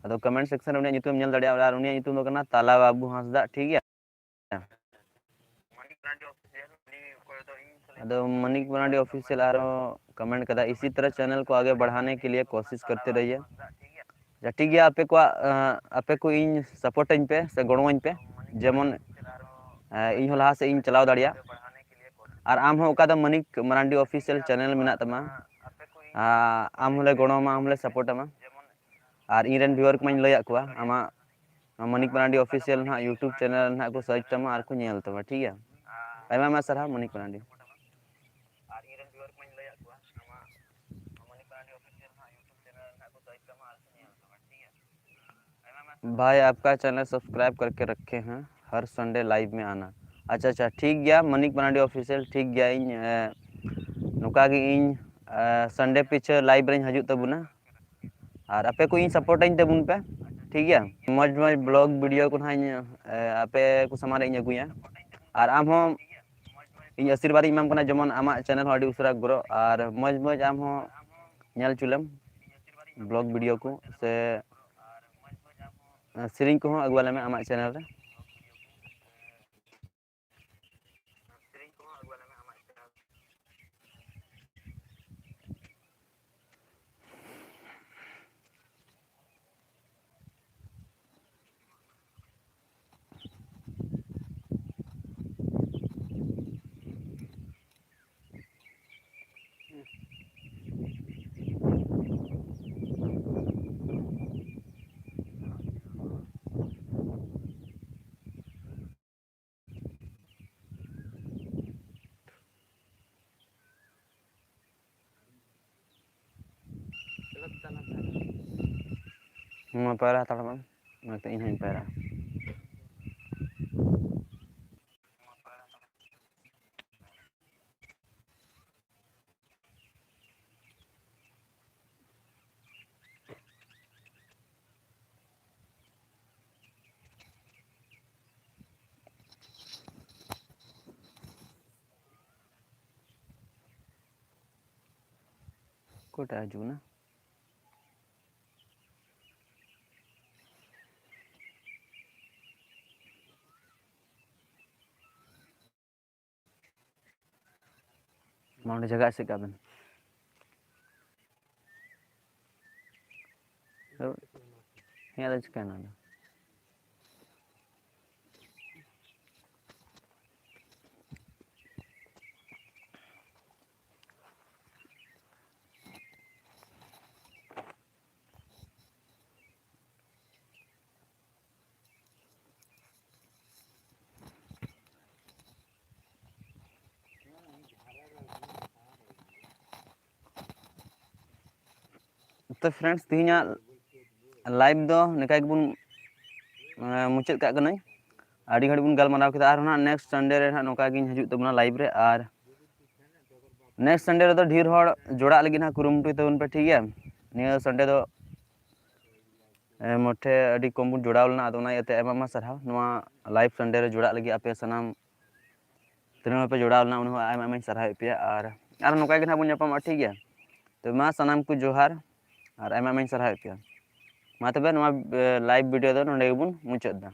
ᱟᱫᱚ ᱠᱚᱢᱮᱱᱴ ᱥᱮᱠᱥᱚᱱ ᱨᱮ ᱩᱱᱤᱭᱟᱜ ᱧᱩᱛᱩᱢ ᱧᱮᱞ ᱫᱟᱲᱮᱭᱟᱜᱼᱟ, ᱟᱨ ᱩᱱᱤᱭᱟᱜ ᱧᱩᱛᱩᱢ ᱫᱚ ᱠᱟᱱᱟ ᱛᱟᱞᱟ ᱵᱟᱹᱵᱩ ᱦᱟᱸᱥᱫᱟ, ᱴᱷᱤᱠ ᱜᱮᱭᱟ? ᱟᱫᱚ ᱢᱟᱱᱤᱠ ᱢᱟᱨᱟᱱᱰᱤ ᱚᱯᱷᱤᱥᱤᱭᱟᱞ ᱟᱨᱚ ᱠᱚᱢᱮᱱᱴ ᱠᱟᱫᱟ, "ᱤᱥᱤ ᱛᱚᱨᱦ ᱪᱮᱱᱮᱞ ᱠᱚ ᱟᱜᱮ ᱵᱟᱲᱷᱟᱱᱮ ᱠᱮ ᱞᱤᱭᱮ ᱠᱳᱥᱤᱥ ᱠᱟᱨᱛᱮ ᱨᱟᱦᱤᱭᱮ᱾" ᱟᱪᱪᱷᱟ, ᱴᱷᱤᱠ ᱜᱮᱭᱟ, ᱟᱯᱮ ᱠᱚᱣᱟᱜ, ᱟᱸ, ᱟᱯᱮ ᱠᱚ ᱤᱧ ᱥᱟᱯᱳᱨᱴᱟᱹᱧ ᱯᱮ ᱥᱮ ᱜᱚᱲᱚᱣᱟᱹᱧ ᱯᱮ, ᱡᱮᱢᱚᱱ, ᱟᱸ, ᱤᱧ ᱦᱚᱸ ᱞᱟᱦᱟ ᱥᱮᱫ ᱤᱧ ᱪᱟᱞᱟᱣ ᱫᱟᱲᱮᱭᱟᱜ᱾ ᱟᱨ ᱟᱢ ᱦᱚᱸ ᱚᱠᱟ ᱫᱚ ᱢᱟᱱᱤᱠ ᱢᱟᱨᱟᱱᱰᱤ ᱚᱯᱷᱤᱥᱤᱭᱟᱞ ᱪᱮᱱᱮᱞ ᱢᱮᱱᱟᱜ ᱛᱟᱢᱟ, ᱟᱸ, ᱟᱢ ᱦᱚᱸᱞᱮ ᱜᱚᱲᱚ ᱟᱢᱟ, ᱟᱢ ᱦᱚᱸᱞᱮ ᱥᱟᱯᱳᱨᱴ ᱟᱢᱟ᱾ ᱟᱨ ᱤᱧ ᱨᱮᱱ ᱵᱷᱤᱭᱩᱣᱟᱨ ᱠᱚᱢᱟᱧ ᱞᱟᱹᱭᱟᱫ ᱠᱚᱣᱟ, ᱟᱢᱟᱜ ᱢᱟᱱᱤᱠ ᱢᱟᱨᱟᱱᱰᱤ ᱚᱯᱷᱤᱥᱤᱭᱟᱞ ᱱᱟᱦᱟᱜ YouTube ᱪᱮᱱᱮᱞ ᱱᱟᱦᱟᱜ ᱠᱚ ᱥᱟᱨᱪ ᱛᱟᱢᱟ ᱟᱨ ᱠᱚ ᱧᱮᱞ ᱛᱟᱢᱟ, ᱴᱷᱤᱠ ᱜᱮᱭᱟ? ᱟᱭᱢᱟ ᱟᱭᱢᱟ ᱥᱟᱨᱦᱟᱣ ᱢᱟᱱᱤᱠ ᱢᱟᱨᱟᱱᱰᱤ᱾ भाई, आपका चैनल सब्सक्राइब करके रखे हैं, हर संडे लाइव में आना। ᱟᱪᱪᱷᱟ, ᱟᱪᱪᱷᱟ, ᱴᱷᱤᱠ ᱜᱮᱭᱟ, ᱢᱟᱱᱤᱠ ᱢᱟᱨᱟᱱᱰᱤ ᱚᱯᱷᱤᱥᱤᱭᱟᱞ, ᱴᱷᱤᱠ ᱜᱮᱭᱟ, ᱤᱧ, ᱮ, ᱱᱚᱝᱠᱟ ᱜᱮ ᱤᱧ, ᱮ, ᱥᱟᱱᱰᱮ ᱯᱤᱪᱷᱟᱹ ᱞᱟᱭᱤᱵᱷ ᱨᱮᱧ ᱦᱤᱡᱩᱜ ᱛᱟᱵᱚᱱᱟ᱾ ᱟᱨ ᱟᱯᱮ ᱠᱚ ᱤᱧ ᱥᱟᱯᱳᱨᱴᱟᱹᱧ ᱛᱟᱵᱚᱱ ᱯᱮ, ᱴᱷᱤᱠ ᱜᱮᱭᱟ? ᱢᱚᱡᱽ ᱢᱚᱡᱽ ᱵᱞᱚᱜ ᱵᱷᱤᱰᱤᱭᱳ ᱠᱚ ᱱᱟᱦᱟᱜ ᱤᱧ, ᱮ, ᱟᱯᱮ ᱠᱚ ᱥᱟᱢᱟᱝ ᱨᱮ ᱤᱧ ᱟᱹᱜᱩᱭᱟ᱾ ᱟᱨ ᱟᱢ ᱦᱚᱸ ᱤᱧ ᱟᱥᱤᱨᱵᱟᱫᱽ ᱤᱧ ᱮᱢᱟᱢ ᱠᱟᱱᱟ, ᱡᱮᱢᱚᱱ ᱟᱢᱟᱜ ᱪᱮᱱᱮᱞ ᱦᱚᱸ ᱟᱹᱰᱤ ᱩᱥᱟᱹᱨᱟ ᱜᱨᱳ, ᱟᱨ ᱢᱚᱡᱽ ᱢᱚᱡᱽ ᱟᱢ ᱦᱚᱸ ᱧᱮᱞ ᱦᱚᱪᱚ ᱞᱮᱢ ᱵᱞᱚᱜ ᱵᱷᱤᱰᱤᱭᱳ ᱠᱚ ᱥᱮ ᱥᱮᱨᱮᱧ ᱠᱚᱦᱚᱸ ᱟᱹᱜᱩ ᱟᱞᱮ ᱢᱮ ᱟᱢᱟᱜ ᱪᱮᱱᱮᱞ ᱨᱮ᱾ ᱢᱟ ᱯᱟᱭᱨᱟ ᱦᱟᱛᱟᱲ ᱢᱮ, ᱚᱱᱟᱛᱮ ᱤᱧ ᱦᱚᱸᱧ ᱯᱟᱭᱨᱟᱜᱼᱟ᱾ ᱚᱠᱚᱭᱴᱟᱜ ᱦᱤᱡᱩᱜ ᱠᱟᱱᱟ? ᱢᱟ ᱚᱸᱰᱮ ᱡᱟᱭᱜᱟ ᱮᱥᱮᱫ ᱠᱟᱜ ᱵᱮᱱ᱾ ᱦᱮᱸ, ᱟᱫᱚ ᱪᱤᱠᱟᱹᱭᱮᱱᱟ ᱟᱫᱚ? ᱛᱚ friends, ᱛᱮᱦᱮᱧᱟᱜ live ᱫᱚ ᱱᱤᱝᱠᱟ ᱜᱮᱵᱚᱱ, ᱮᱸ, ᱢᱩᱪᱟᱹᱫ ᱠᱟᱜ ᱠᱟᱹᱱᱟᱹᱧ᱾ ᱟᱹᱰᱤ ᱜᱷᱟᱹᱲᱤᱡ ᱵᱚᱱ ᱜᱟᱞᱢᱟᱨᱟᱣ ᱠᱮᱫᱟ, ᱟᱨᱦᱚᱸ ᱱᱟᱦᱟᱜ next Sunday ᱨᱮ ᱱᱟᱦᱟᱜ ᱱᱚᱝᱠᱟ ᱜᱤᱧ ᱦᱤᱡᱩᱜ ᱛᱟᱵᱚᱱᱟ live ᱨᱮ᱾ ᱟᱨ next Sunday ᱨᱮᱫᱚ ᱰᱷᱮᱨ ᱦᱚᱲ ᱡᱚᱲᱟᱜ ᱞᱟᱹᱜᱤᱫ ᱱᱟᱦᱟᱜ ᱠᱩᱨᱩᱢᱩᱴᱩᱭ ᱛᱟᱵᱚᱱ ᱯᱮ, ᱴᱷᱤᱠ ᱜᱮᱭᱟ? ᱱᱤᱭᱟᱹ Sunday ᱫᱚ, ᱮᱸ, ᱢᱚᱴᱷᱮ ᱟᱹᱰᱤ ᱠᱚᱢ ᱵᱚᱱ ᱡᱚᱲᱟᱣ ᱞᱮᱱᱟ, ᱟᱫᱚ ᱚᱱᱟ ᱤᱭᱟᱹᱛᱮ ᱟᱭᱢᱟ ᱟᱭᱢᱟ ᱥᱟᱨᱦᱟᱣ ᱱᱚᱣᱟ live Sunday ᱨᱮ ᱡᱚᱲᱟᱜ ᱞᱟᱹᱜᱤᱫ ᱟᱯᱮ ᱥᱟᱱᱟᱢ ᱛᱤᱱᱟᱹᱜ ᱦᱚᱲ ᱯᱮ ᱡᱚᱲᱟᱣ ᱞᱮᱱᱟ, ᱩᱱᱟᱹᱜ ᱦᱚᱲ ᱟᱭᱢᱟ ᱟᱭᱢᱟᱧ ᱥᱟᱨᱦᱟᱣᱮᱫ ᱯᱮᱭᱟ᱾ ᱟᱨ, ᱟᱨ ᱱᱚᱝᱠᱟ ᱜᱮ ᱱᱟᱦᱟᱜ ᱵᱚᱱ ᱧᱟᱯᱟᱢᱟ, ᱴᱷᱤᱠ ᱜᱮᱭᱟ? ᱛᱚ ᱢᱟ ᱥᱟᱱᱟᱢ ᱠᱚ ᱡᱚᱦᱟᱨ ᱟᱨ ᱟᱭᱢᱟ ᱟᱭᱢᱟᱧ ᱥᱟᱨᱦᱟᱣᱮᱫ ᱯᱮᱭᱟ᱾ ᱢᱟ ᱛᱚᱵᱮ ᱱᱚᱣᱟ, ᱮ, live video ᱫᱚ ᱱᱚᱸᱰᱮ ᱜᱮᱵᱚᱱ ᱢᱩᱪᱟᱹᱫ ᱮᱫᱟ᱾